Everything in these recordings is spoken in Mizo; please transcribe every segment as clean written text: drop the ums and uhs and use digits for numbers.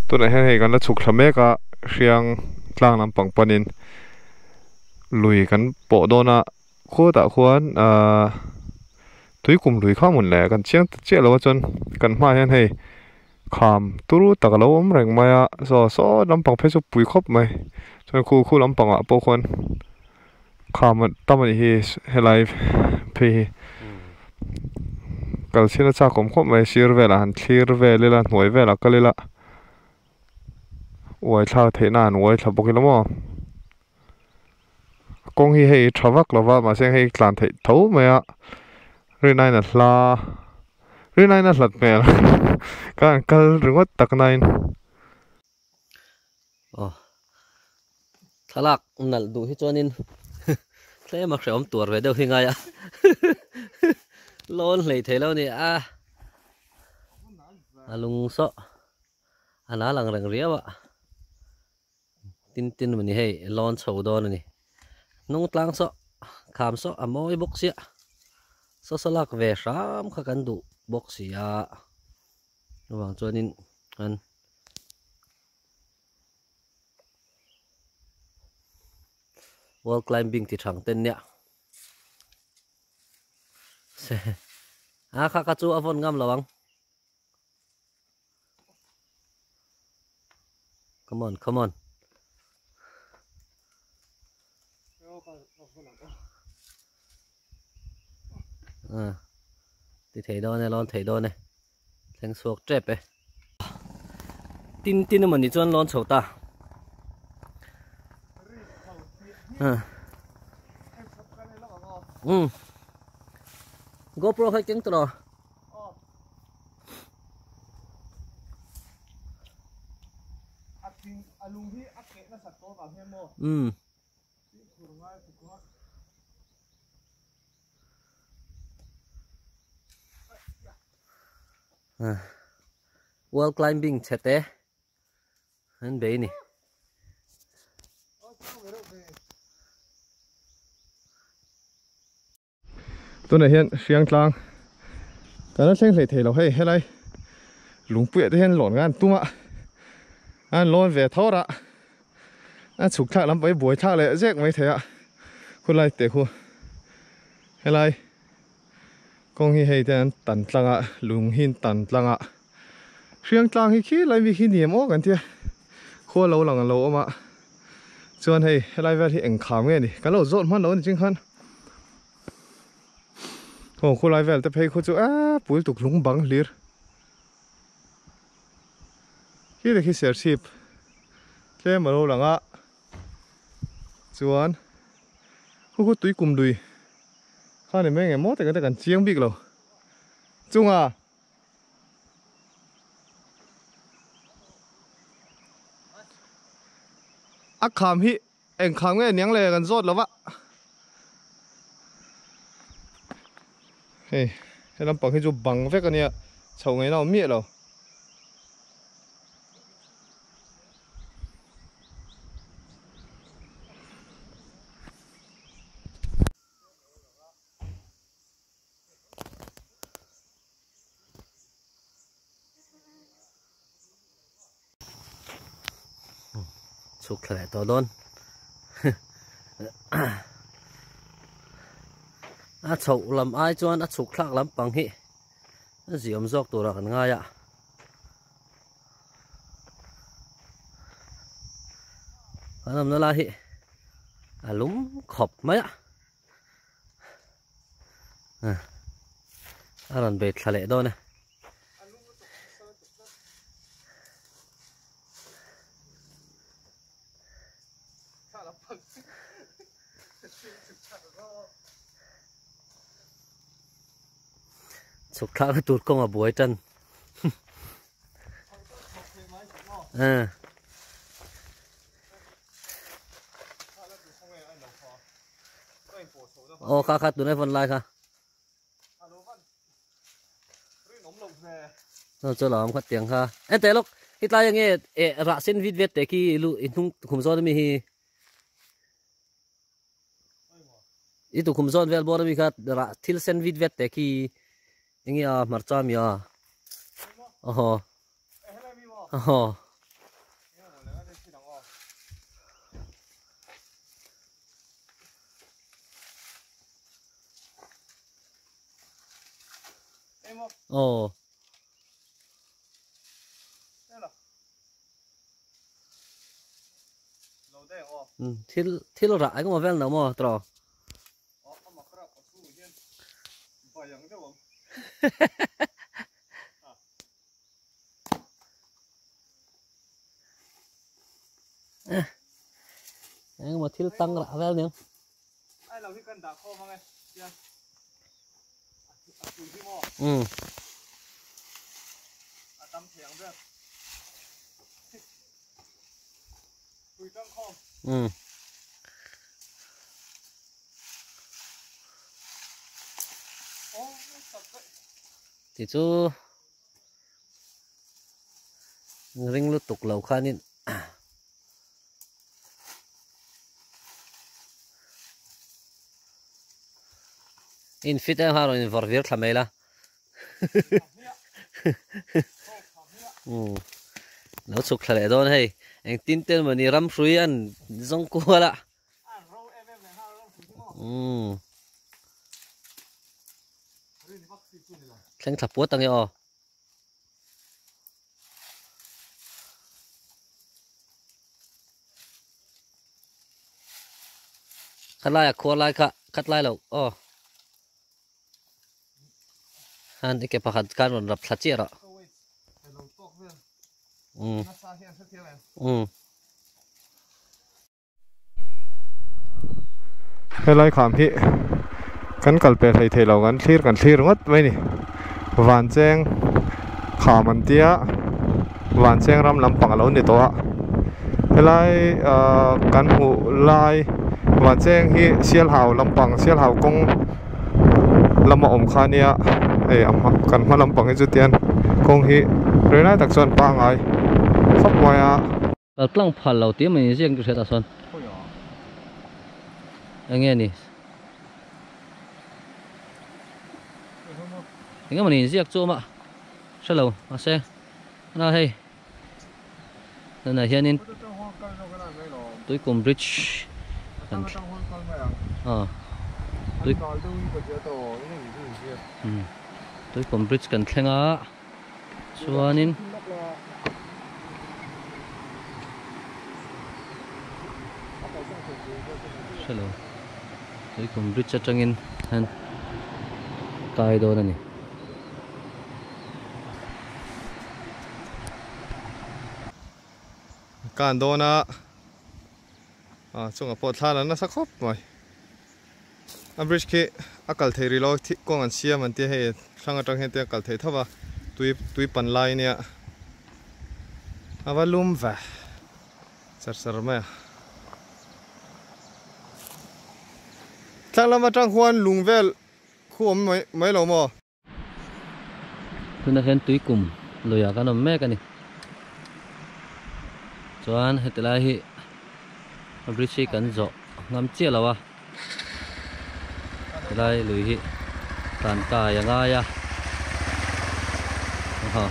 Tunah hian hei kan la chhuk thla mek a hriang tlang lampang panin lui kan pawh dawn a khutah khuan ahh tui kum lui kha mawn le kan chiang ta chiah lo a chuan kan hmaah hian hei kham turu tak a lo awm reng mai a saw saw lampang phei chu pui khawp mai chuan khu khu lampangah pawh khuan kham tam a nih hi helai phei hi kal chhin a chak awm khawp mai sir velah han thlir vel ila hnuai velah kal ila uai thlak theih na han uai thla bawk ila maw kawng hi hei tha vak lo va mahse hei tlan theih tho mai a rin aiin a hla rin aiin a hlat hmel ka han kal ringawt tak nain. Aw thlalak nalh duh hi chuanin tlem a hrehawm tuar ve deuh hi ngai a lawn hlei thei lo a ni a a lung sawh a la lang reng riau a tin tin a ni hei lawn chho dawn a ni hnung tlang saw kham saw a mawi bawk sia saw saw lak ve hram kha kan duh bawk si a chuvang chuanin an. Wall climbing ti thang ten nia se a kha kha chu a vawn ngam lo ang come on come on ti thei dawn e lawn thei dawn e Thleng chhuak tep e. Tin tin emaw ni chuan lawn chho ta. Um. GoPro khai keng tawh. Um. Wall climbing chhe te an bei ni. Tunah hian hriang tlang kan la thleng hlei thei lo hei helai lungpuiah te hian lawn ngan tum a an lawn ve thawr a a chhuk thlak lam pawh hi buai thlak leh zek mai thei a khulai te khu helai Kawng hi hei te an tan tlang a, lung hi an tan tlang a, hriang tlang hi khi lai mi khi ni em aw kan tia, khua lo lang an lo awm a, chuan hei helai vel hi eng kham nge ni, kan lo zawt hman lo a ni ching khan, aw khulai vel te phei khu chu eee pul tuk lung bang hlir, khi te khi serchhip tlem a lo lang a, chuan khu khu tui kum lui. Kha ni mai nge maw tak kan chiang bik lo chunga a kham hi eng kham nge niang le kan zawt lo va hei he lampang hi chu bang vek a nia chho ngei na awm miah lo. Chhuk thla leh tawh dawn a chhoh lam ai chuan a chhuk thlak lampang hi a ziawm zawk turah kan ngai a. Kan awmna lai hi a lum khawp mai a a rawn bei thla leh dawn e. Chhuk thlakna tur kawng a buai tan. Aw kha kha tunai vawn lai kha. Nó cho lắm kha tiếng kha. Em té lok hi tlai nge e ra sen vit vet te ki lu i hnung khum zawn ami hi. I tu khum zawn vel bawr ami kha ra thil sen vit vet te khi enge a hmarcha mi a. Aw. Aw. Oh. Thil thil ra ai ko vel na mo tro. Anh mà thiếu tăng ra vel nữa. Ai lâu khi cần đã khô mà nghe. Ừ. Ừ. Thì chú ring lu tục lầu khan in in fit em ha rồi in vọt việc làm mấy la. Ừ. Nó sụp lại đó này anh tin tên mà ni ram suy ăn rong cua la. Ừ. Thằng thập búa tăng nhọ. Khát lai à khua lai khá khát lai lâu ờ. Han cái bạc can còn rập sạch rồi. Ừ. Ừ. Cái lai khám hi kan kalpe thei thei lo kan thlir ngot mai ni van cheng kham an tia van cheng ram lampang alo ni to a helai kan hmu lai van cheng hi sial hau lampang sial hau kawng lama awm kha nia hei a kan hma lampang hi chu tian kawng hi rei tak chuan pangai khawp mai a tlang phal lo ti mai riang chu hriat a sawn enge ni cái mà nhìn giặc chỗ mà sao lâu mà xe na hay nên là hiện in tôi cùng bridge tôi tôi cùng bridge cần theng á chuanin sao lâu tôi cùng bridge atangin han tai do na ni. Kan do na a chunga pawh thlan an nasa khawp mai a bridge khi a kal thei ri lo kawng an siam an tia hei thlang atang hian te a kal thei thova tui tui pan lai nia a va lum ve char char mai a thlang lam atang huan lung vel khu awm mai mai lo maw tuna hian tui kum luia kan awm mek ani chuan heti lai hi bridge hi kan zawh ngam chiah lo a helai lui hi tan kai a ngai a ha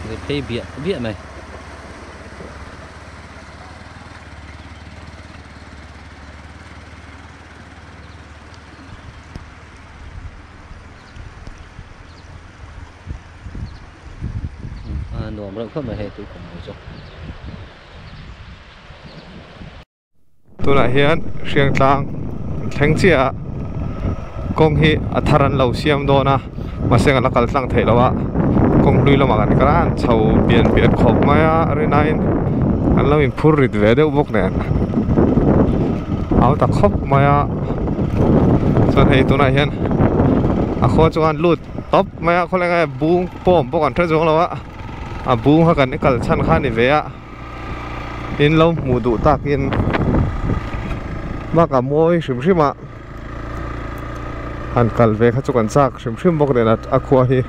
le phei biah biah mai a nuam reuh khawp mai hei tui kum mai chu. Tunah hian hriang tlang thleng chiah kawng hi a thar an lo siam dawn a mahse a la kal tlang theih lo a kawng hlui lamah kan kal a an chho pian pian khawp mai a rinain an lo inphur rit ve deuh bawk nen au ta khawp mai a chuan hei tunah hian a khaw chuan lut tawp mai a khawlai ngai bung pawm bawk an hre zawng lo a a bung kha kan i kal chhan kha ni ve a in lo hmuh duh takin bak a mawi hrim hrim a han kal ve kha chu kan chak hrim hrim bawk nen a khua hi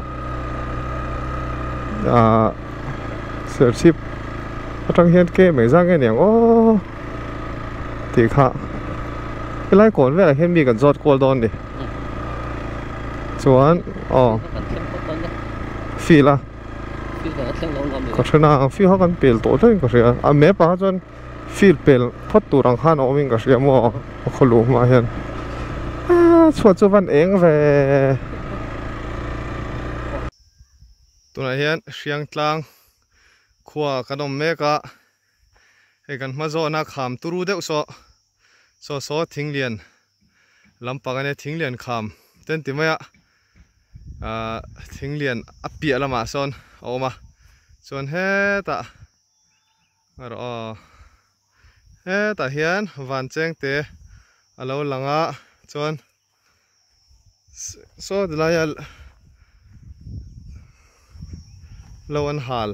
ah serchhip atang hian ke mai zang nge niang aw tih kha helai kawn velah hian mi kan zawt kual dawn ni chuan aw field a ka then a field kha kan pel tawh thleng ka hria a map ah kha chuan field pel phawt tur ang khan a awmin ka hria maw a khaw luh hmah hian ah chhuat chu van eng ve. Tunah hian Hriangtlang khua kan awm mek a, hei kan hma zawhna kham turu deuh saw saw saw thinglian lampang a nia thinglian kham ten ti mai a ahh thinglian a piah lamah sawn a awm a chuan hetah erawh aw hetah hian van cheng te a lo lang a chuan. Saw ti laia lo an hal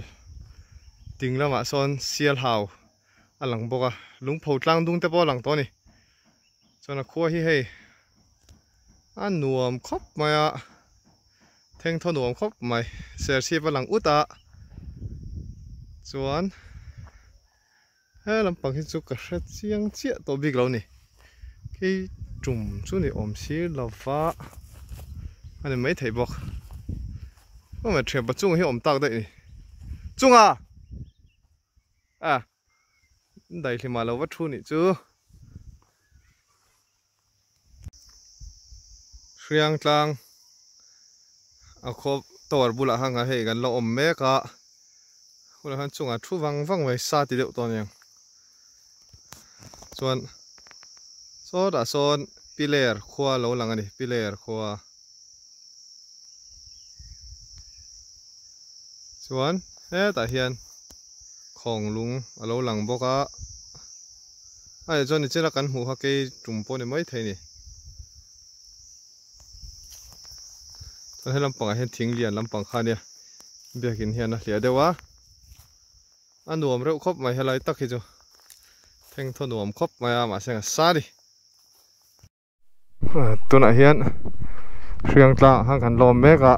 ding lamah sawn sial hau a lang bawk a lungpho tlang dung te pawh a lang tawh a ni chuan a khua hi hei a nuam khawp mai a thengthaw nuam khawp mai serchhip a lang ut a chuan. He lampang hi chu ka hre chiang chiah tawh bik lo ni. Kei tum chu ni awm si lova a ni maithei bawk. Awm e thianpa chunga hi awm tak daih ni. Chunga! A daihlimah lo va thu nih chu. Hriangtlang a khaw tower bulah khan hei kan la awm mek a hunah khan chungah thu vang vang mai sa ti deuh tawh a niang chuan sawtah sawn piler khua a lo lang a ni piler khua chuan hetah hian khawnglung a lo lang bawk a. A nih chuan nichina kan hmuh kha kei tum pawh ni mai thei a ni. Chuan he lampangah hian thing lian lampang kha ania biakin hian a hliah deuh a, a nuam reuh khawp mai helai tak hi chu thengthaw nuam khawp mai a mahse a sa a ni. Tunah hian hriang tlangah khan kan lawm mek a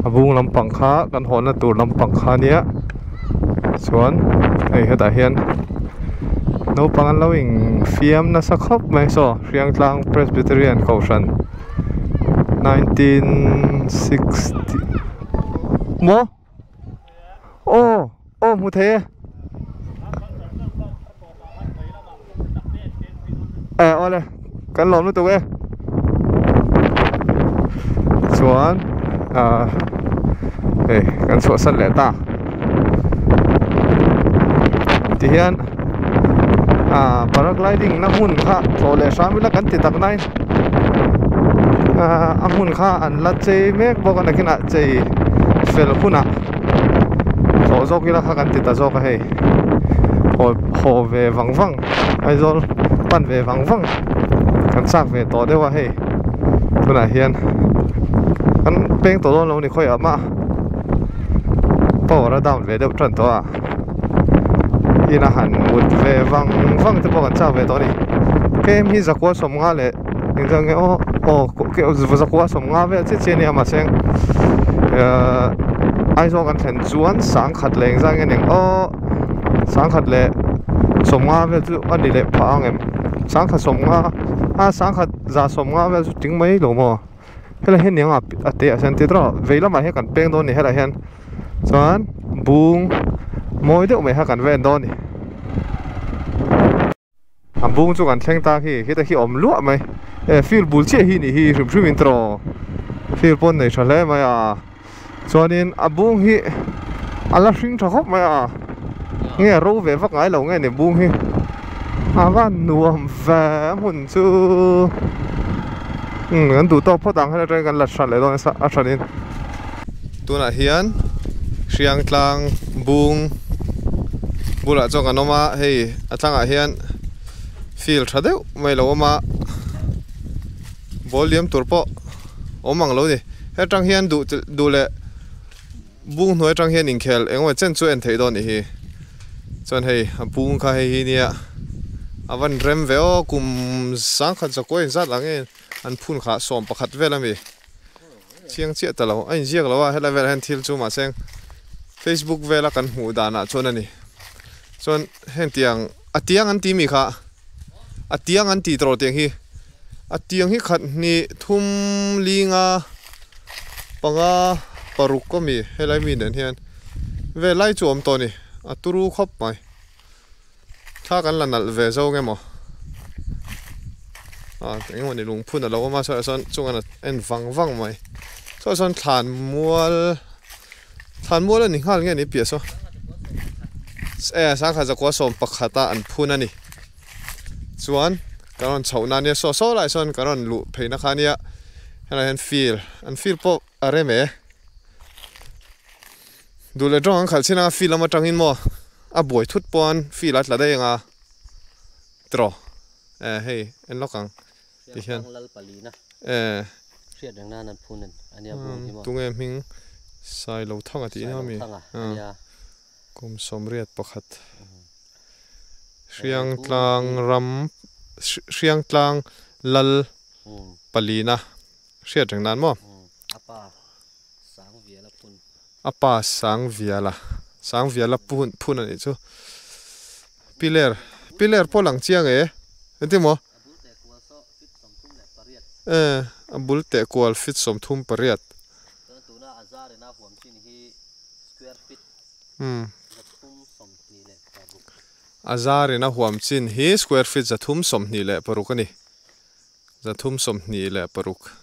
a bung lampang kha kan hawhna tur lampang kha ania chuan hei hetah hian naupang an lo infiam nasa khawp mai saw hriang tlang presbyterian kohhran 1960 maw aw aw hmu thei e. E awle kan lawm lutuk e chuan ah hei kan chhuahsan leh ta tihian ah paragliding na hmun kha tlawh leh hram ila kan ti tak nai ah a hmun kha an la chei mek bawk a nakinah chei fel hunah tlawh zawk ila kha kan ti ta zawk a hei haw haw ve vang vang Aizawl pan ve vang vang kan chak ve tawh deuh a hei tunah hian kan peng tawh dawn lo ni khawiah mah power a down ve deuh tan tawh a ina han mut ve vang vang te pawh kan chak ve tawh a ni kem hi zakua sawmnga leh engzah nge aw aw zakua sawmnga vel chiah chiah a nia mahse ahh Aizawl kan thlen chuan sangkhat leh engzah nge eng aw. Sangkhat leh sawmnga vel chu a ni leh phah ang em sangkhat sawmnga a sangkhat za sawmnga vel chu ting mai lo maw helai hian eng a te ah hian ti tawh vei lamah hian kan peng dawn a ni helai hian chuan bung mawi deuh mai kha kan ven dawn a ni. A bung chu kan thleng ta khi khita khi awm luah mai e field bul chiah hi nih hi hrim hrim in tawh field pawn nei tha hle mai a chuanin a bung hi a la hring tha khawp mai a nge ro ve vak ngai lo nge ni bung hi a van nuam ve a hmun chu umm kan duh tawk phawt ang helai atangin kan la hran leh dawn a hranin tunah hian hriang tlang bung bulah chuan kan awm a hei a tlangah hian field tha deuh mai lo awm a ball liam tur pawh awm ang lo ni hetang hian duh duh leh bung hnuai atang hian inkhel eng emaw chen chu a en theih dawn nih hi chuan hei a bung kha hei hi nia a van rem ve aw kum sangkhat zakua inzat ang nge an phun kha 11 vel ami. Chiang chiah ta lo, a inziak lo a, helai velah hian thil chu mahse Facebook vela kan hmuh danah chuan a ni. Chuan heng tiang, a tiang an ti mi kha, a tiang an tih tawh tiang hi, a tiang hi khat hnih thum linga panga paruk a mi helai mi nen hian vel lai chu a awm tawh a ni, a turu khawp mai. Thla kan la nalh ve zo nge maw ah eng emaw ni lungphun a lo awm a sawi ah sawn chungah en vang vang mai sawi ah sawn thlan mual. Thlanmual a ni nghal nge ni piah saw e sangkhat zakua sawm pakhata an phun a ni chuan kan rawn chhoh na nia saw saw lai sawn kan rawn luh phei na kha nia helaiah hian field an field pawh a rem e duh leh tawng an khalh chin anga field lam atangin maw a buai thut pawn field a tla daih anga tiraw e hei en lawk ang ti hian e tunge hming Sailothanga tih nia mi kum sawmriat pakhat Hriangtlang ram Hriangtlang lal palina hriat reng nan maw a pa Sangviala Sangviala phun a nih chu piler piler pawh lang chiang e engtin maw. E, a bul teh kual feet 38. Umm. A zarin a huam chin hi square feet 326 a ni. 326.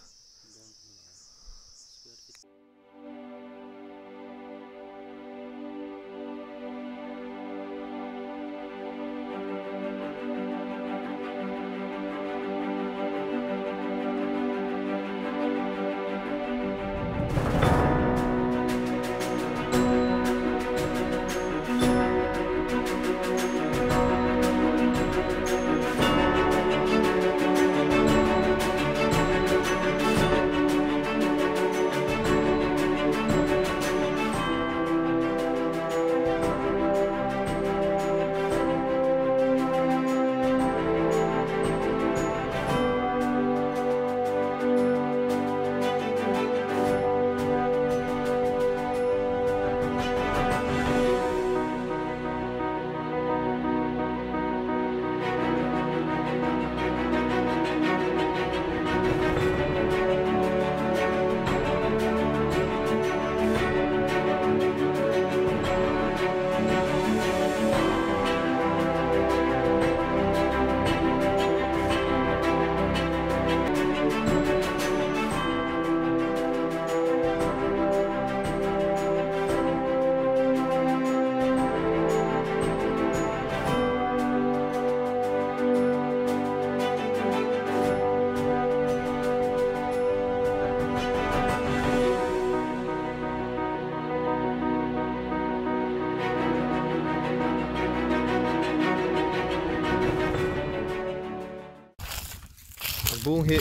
A bung hi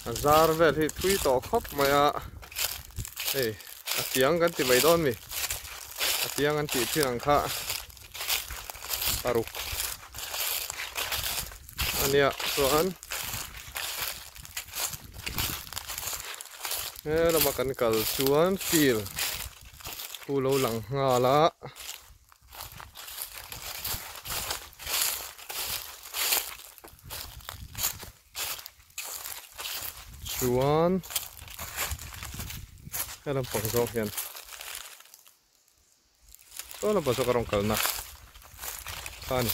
a zar vel hi thui tawh khawp mai a hei a tiang kan ti mai dawn mi a tiang an tih thin ang kha paruk a nia chuan he lama kan kal chuan field khu lo lang nghal a. Chuan he lampang zawng hian saw lampang saw ka rawn kalna kha a ni.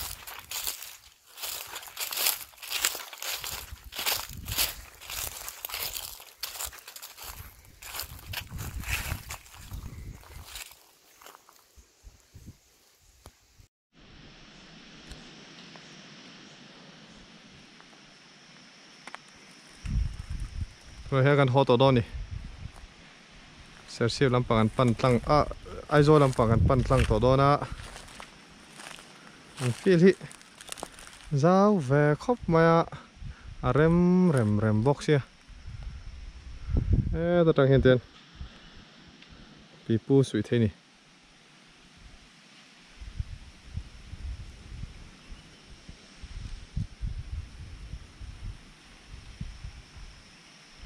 Tunah hian kan haw tawh dawn a ni Serchhip lampang an pan tlang a Aizawl lampang an pan tlang tawh dawn a an field hi zau ve khawp mai a a rem rem rem bawk sia heta tang hian tian pipu suih thei a ni.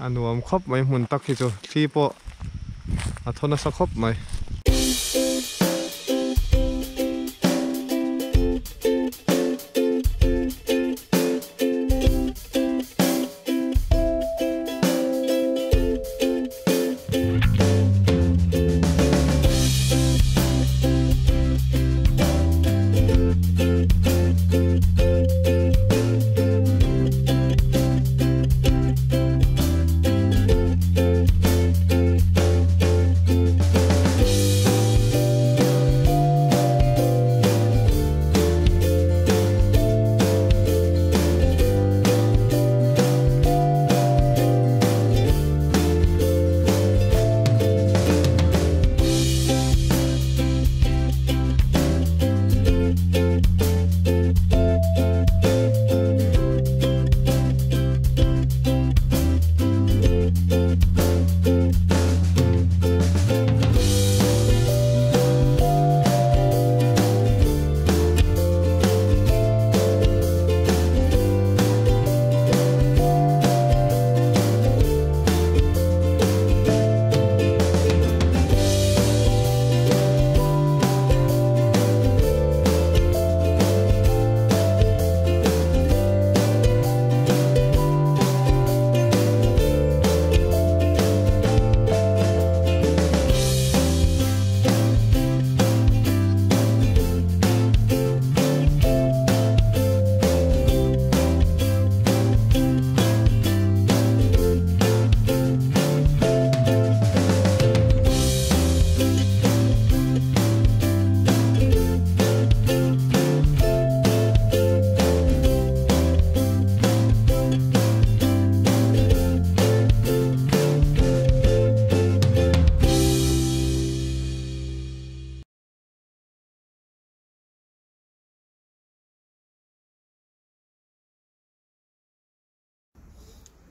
A nuam khawp mai hmun tak hi chu thli pawh a thaw nasa khawp mai.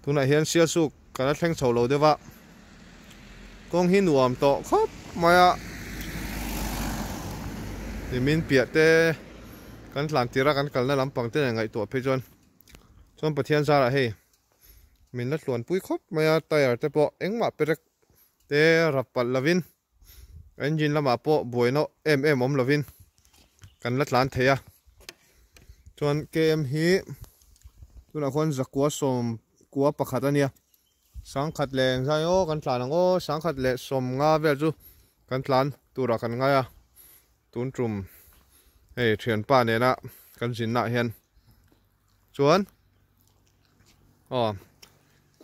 Tunah hian Sialsuk kan la thleng chho lo deuh a, kawng hi nuam tawh khawp mai a, nimin piah te kan tlan tir a kan kalna lampang te nen ngaihtuah phei chuan chuan Pathian zarah hei min la tluanpui khawp mai a, tyre te pawh engmah perek te rap palh lovin engine lamah pawh buaina em em awm lovin kan la tlan thei a chuan km hi tunah khuan zakua sawm kua pakhat a nia sangkhat leh engzai aw kan tlan ang aw sangkhat leh sawm nga vel chu kan tlan turah kan ngai a tun tum hei thianpa nena kan zinna ah hian chuan aw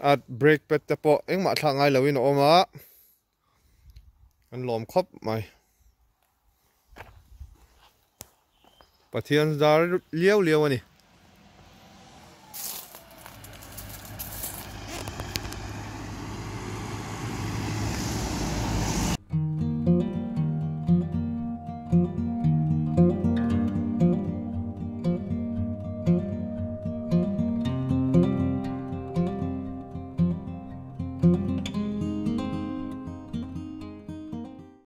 a brake pad te pawh engmah thlak ngai loin a awm a. An lawm khawp mai. Pathian zar liau liau a ni.